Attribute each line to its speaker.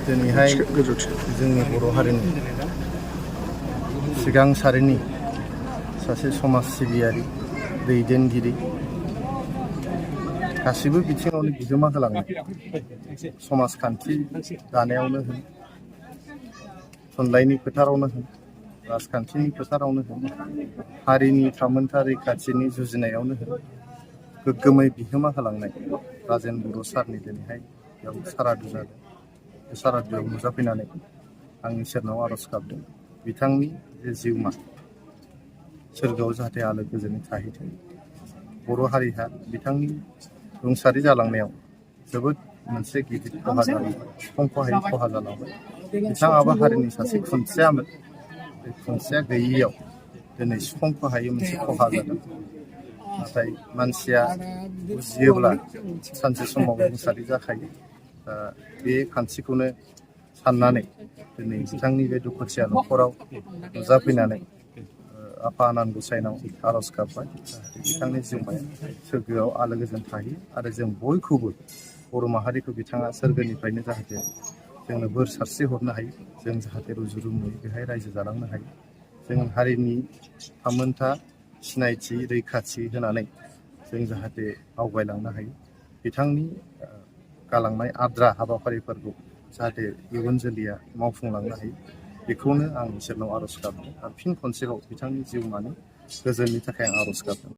Speaker 1: दिनैहाय जोंनि बर' हारिनि सिगां सारिनि सासे समाज सिबियारि दैदेनगिरि गासिबो बिथिङावनो बिहोमा होलांनाय समाजखान्थि दानायावनो होन थुनलाइनि फोथारावनो होन राजखान्थिनि फोथारावनो होन हारिनि थामोनथा रैखाथिनि जुजिनायावनो होन गोग्गोमै बिहोमा होलांनाय राजेन बर' सारनि दिनैहाय बेयाव सारादु जादों। बे सारादुआव नुजाफैनानै आं इसोरनाव आर'ज गाबदों बिथांनि जे जिउमा सोरगोआव जाहाथे आलो गोजोनै थाहैथों। बर' हारिहा बिथांनि रुंसारि जालांनायाव जोबोद मोनसे गिदिर खहा जालांबाय, सुफुंख'हायै खहा जालांबाय। बिथाङाबो हारिनि सासे खुन्थियामोन। बे खुन्थिया गैयियाव दिनै सुफुंख'हायै मोनसे खहा जादों। नाथाय मानसिया बुजियोब्ला सानसे समाव रुंसारि जाखायो। बे खान्थिखौनो साननानै दिनै बिथांनि बे दुखुथिया न'खराव नुजाफैनानै आफा आनान गसाइनाव आर'ज गाबबाय जाहाथे बिथांनि जिउमाया सोरगोआव आलो गोजोन थाहैयो आरो जों बयखौबो बर' माहारिखौ बिथाङा सोरगोनिफ्रायनो जाहाथे जोंनो बोर सारस्रि हरनो हायो। जों जाहाथे रुजु रुमुयै बेहाय रायजो जालांनो हायो। जों हारिनि थामोनथा सिनायथि रैखाथि होनानै जों जाहाथे आवगायलांनो हायो। बिथांनि गालांनाय आद्रा हाबाफारिफोरखौ जाहाथे इयुन जोलैया मावफुंलांनो हायो। बेखौनो आं इसोरनाव आर'ज गाबदों आरो फिन खनसेबाव बिथांनि जिउमानि गोजोननि थाखाय आं आर'ज गाबदों।